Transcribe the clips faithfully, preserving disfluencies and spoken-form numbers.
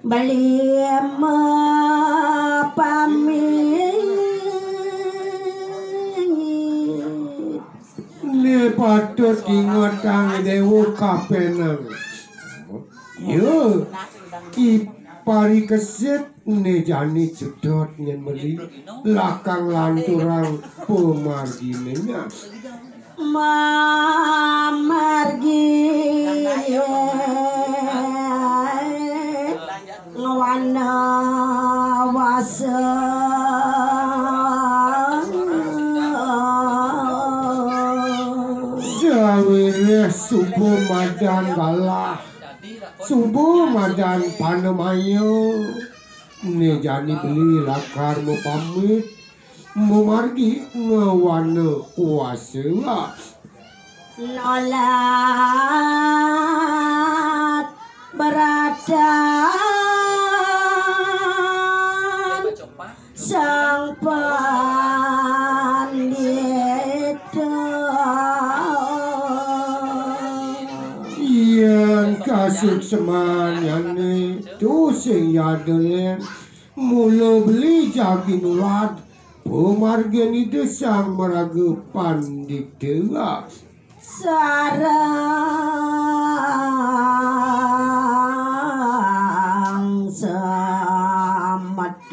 Beli mapamit. Né patut ingetang Déwa kapeneng. Ya, ki parikesit né jani cedot nyén beli lakar lanturang pamarginé nya. Mamargi ngwana wasa. Sawiréh suba madan galah, suba madan panamaya, né jani beli lakar mapamit, mamargi ngwana wasa. Nolat beratan Sang Pandita. Yén kasuksemanyané to sing yadalén, mula beli jagi nulad pamargin Ida Sang Maraga Pandita. Sareng semeton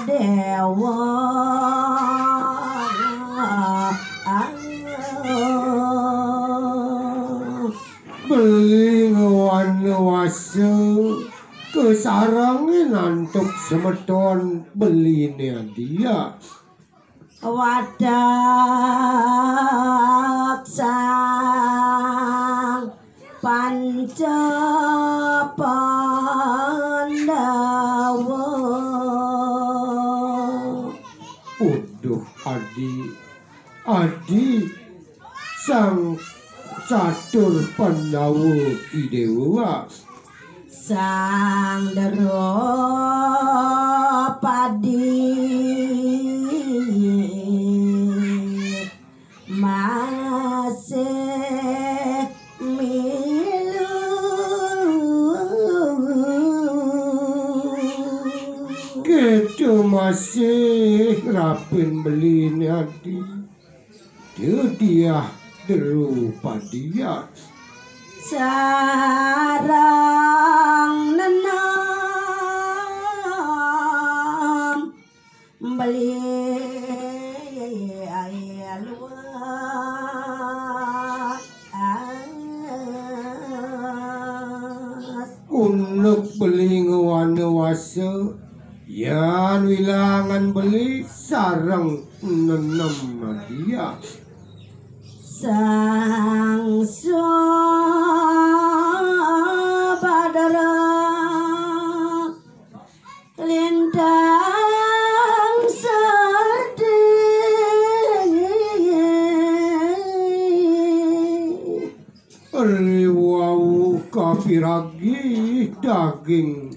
Déwa. Beli ngwana wasa kasarengin antuk semeton beliné Adia. Watek Sang Panca Pandawa. Uduh, Adi, Adi, Sang Catur Pandawa I Déwa. Sang Drupadi masih milu. Kita masih rapin beliné Adi. Titiah Drupadi. Sareng nenem beli luas. Unduk beli ngwana wasa, yan wilangan beli sareng nenem Adia. Sang Subadra lintang sedih. Riwau kapiragi daging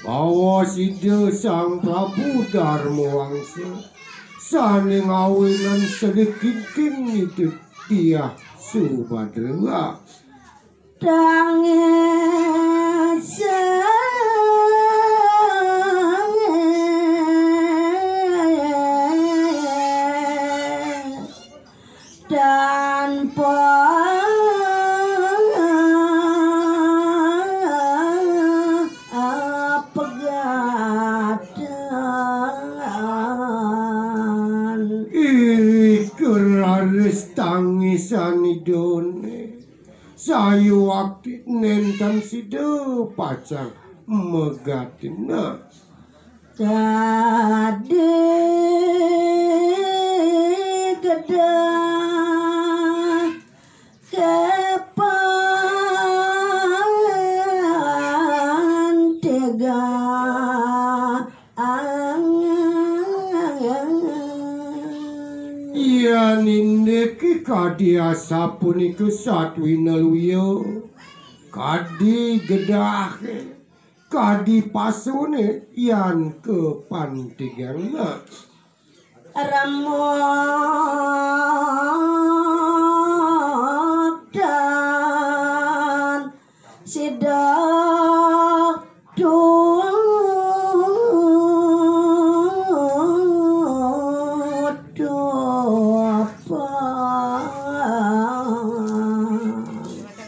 bawa sida Sang Prabu Darmawangsa sané ngawinan sedikit Ida Diah Subadra. Tangis tanpa pegatan. Ih, keraris tangisan idané. Sayuwakti nénten sida pacang megatina. Kadi kedah kepan tega. Yan indik kadi asapunika satwina luya, kadi gedahé, kadi pasuné yan kapantigang. Remuk dan Ida tutupan.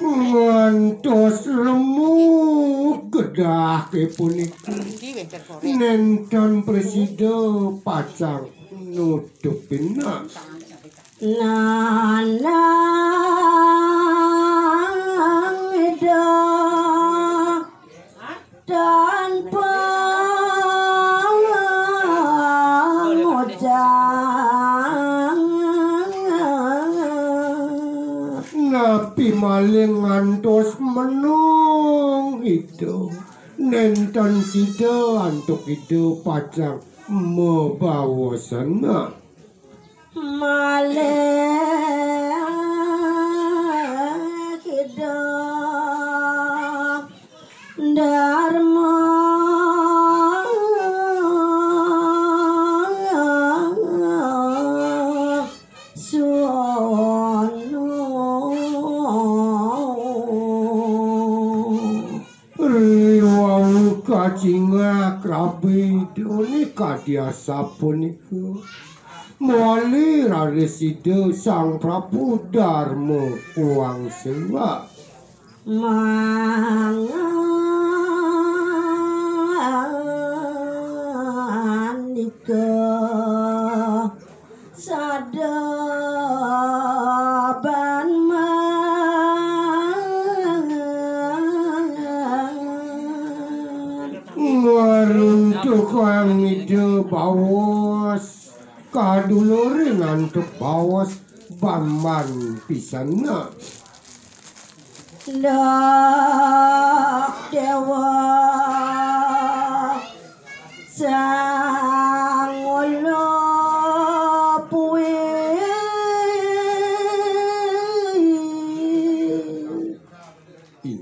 Ngantos lemu kedahé punika. Nénten prasida pacang nutupina. Nanang Ida tanpa ngujang. Napi malih ngantos menung Ida, nénten sida antuk Ida pacang mabaosana. Malih Ida Darma Suwono. Riwau kacingak rabi dene kadi asapunika. Mawali raris Ida Sang Prabu Darma Wangsawa. Mangandika. Sada ban man. Ngaruntukang Ida baos, kaduluring antuk baos bamban pisanna. Dak Dewa Sang Ulu Pui. Inggih.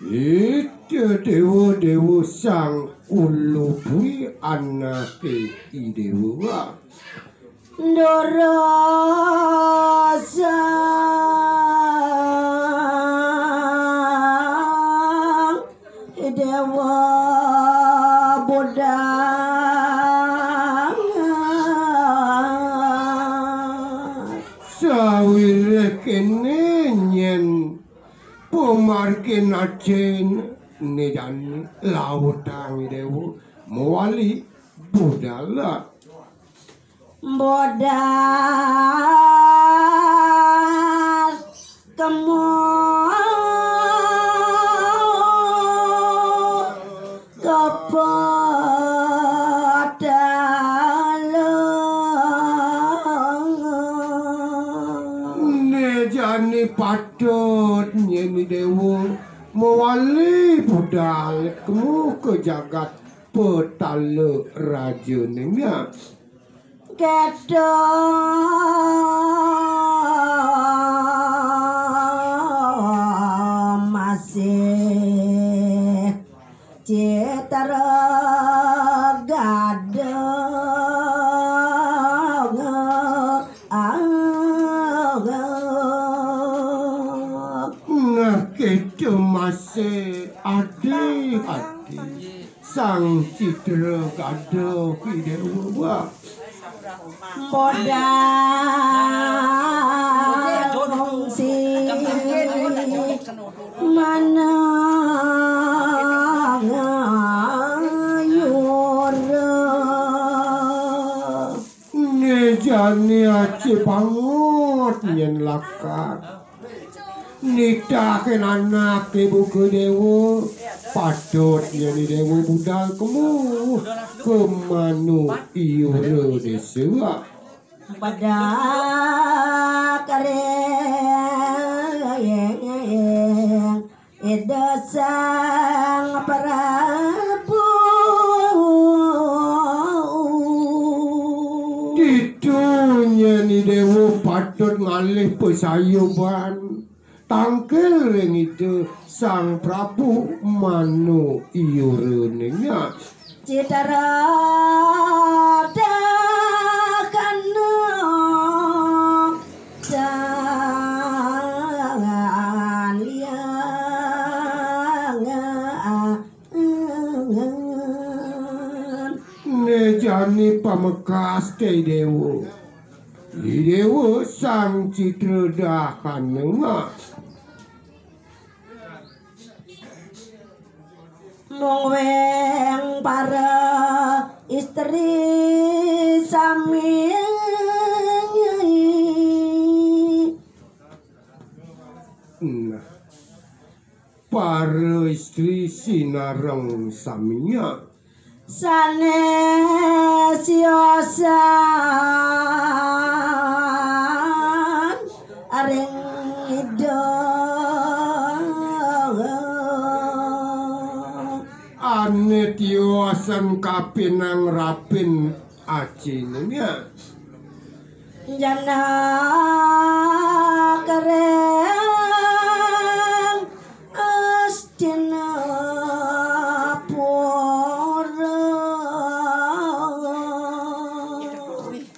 Ida Dewa-dewa Sang Ulu Pui anake I Dewa. Ndara Sang Dewa Bodang. Sawiréh kéné nyén pamargin acén né jani lautang Dewa mawali budal. Bodas kemu kepatalang. Né jani patut nyén I Déwa mawali budal kemu ka jagat Petala Raja ninggal. Kéto masih Citra Gadang. Nah, kéto masih adi-adi. Sang Citra Gadang I Déwa. Bodas kongsi manang yura. Né jani acé banget nyén lakar. Nitahang anaké buka Déwa, patut nyén I Déwa budal kemu ka manu yura désa. Pada karing Ida Sang Prabu. Ditu nyén I Déwa patut ngalih pasayuban. Tangkil ring Ida Sang Prabu manu yura ninggal. Citra Dahana Dahlia. Ane pamekas te Déwa. I Déwa Sang Citra Dahana. Mung wéng para istri sami. Nah, para istri sinareng saminya. Sané siosan ring Ida. Ané tiosan kapinang rapin aciné nya. Janakring Astinapura.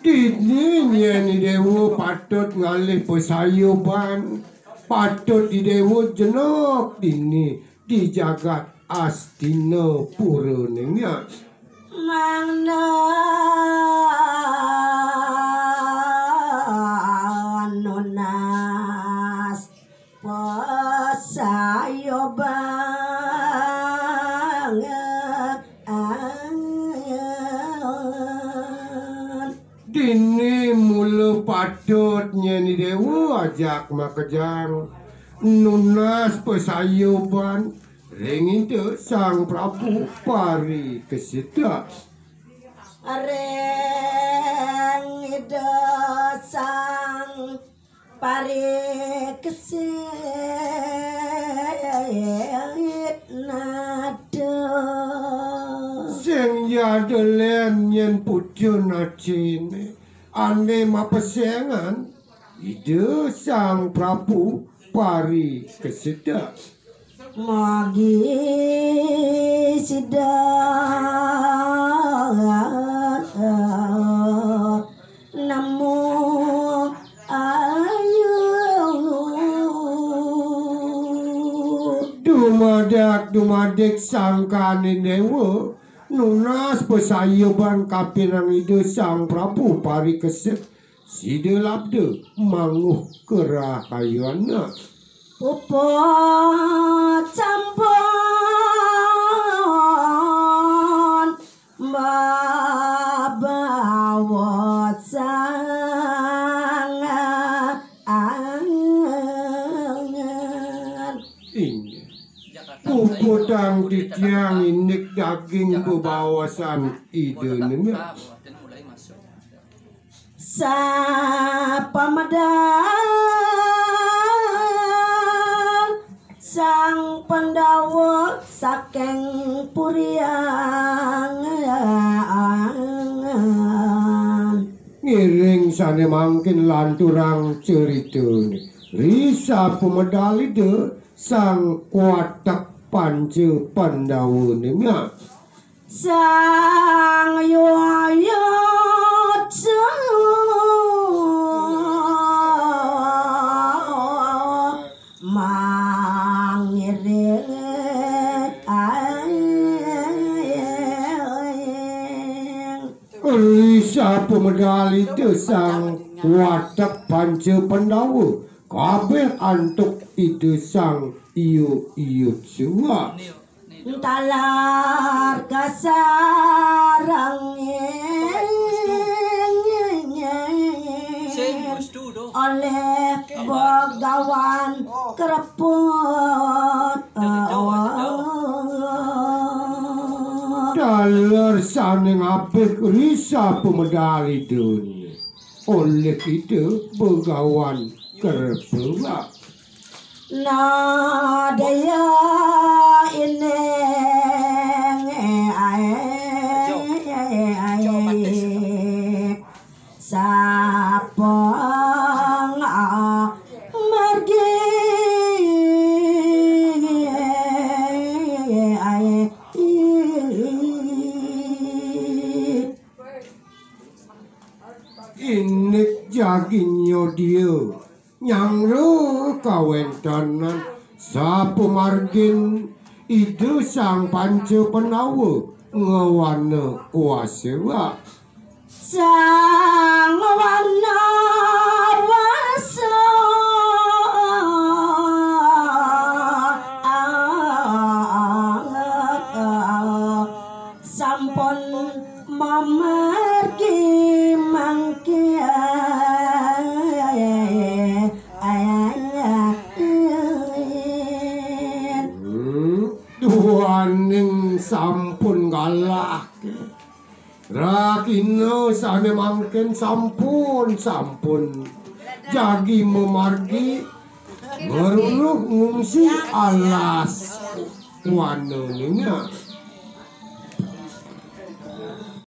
Dini nyén i Déwa patut ngalih pasayoban, patut i Déwa jeneng dini di jagat Astinapura ning ya. Mangda nunas pasayoban. Dini mula patut nyén i Déwa ajak makejang nunas pasayoban ring Ida Sang Prabu Parikesita. Ring Ida Sang Parikesit nada. Sing ya delen nyén pucun aciné, ané mapesengan Ida Sang Prabu Parikesita. Magi sida nemu ayu. Dumadak dumadik sangkaning Déwa nunas pasayoban kapinang Ida Sang Prabu Parikesit. Sida labda mangguh karahayuanna. Puput sampun babawa sangan. Inggih. Puputang titiang indik daging bebaosan Ida nengah. Sapamedal Sang Pandhawa saking Puriangan. Ngiring sané mangkin lanturang ceritané. Ri sapamedal Ida Sang Watek Panca Pandhawané miak. Sang Yuyutsu mangiring. Ri sapamedal Ida Sang Watek Panca Pandhawa, kabéh antuk Ida Sang Yuyutsu. Taler kasarengin olih Begawan Kreput. Taler sané ngabih ri sapamedal Ida olih Ida Begawan Kreput. Nadaya ining ae sapa margi. Indik jagi nyodia nyanggra kawéntenan sapamargin Ida Sang Panca Pandawa ngawana kuasa. Sang Wanawasa sampun mamargi mangkin. Hmm, duaning sampun galah. Rahina sane mangkin sampun, sampun jagi mamargi, maruruh ngungsi alas wananina.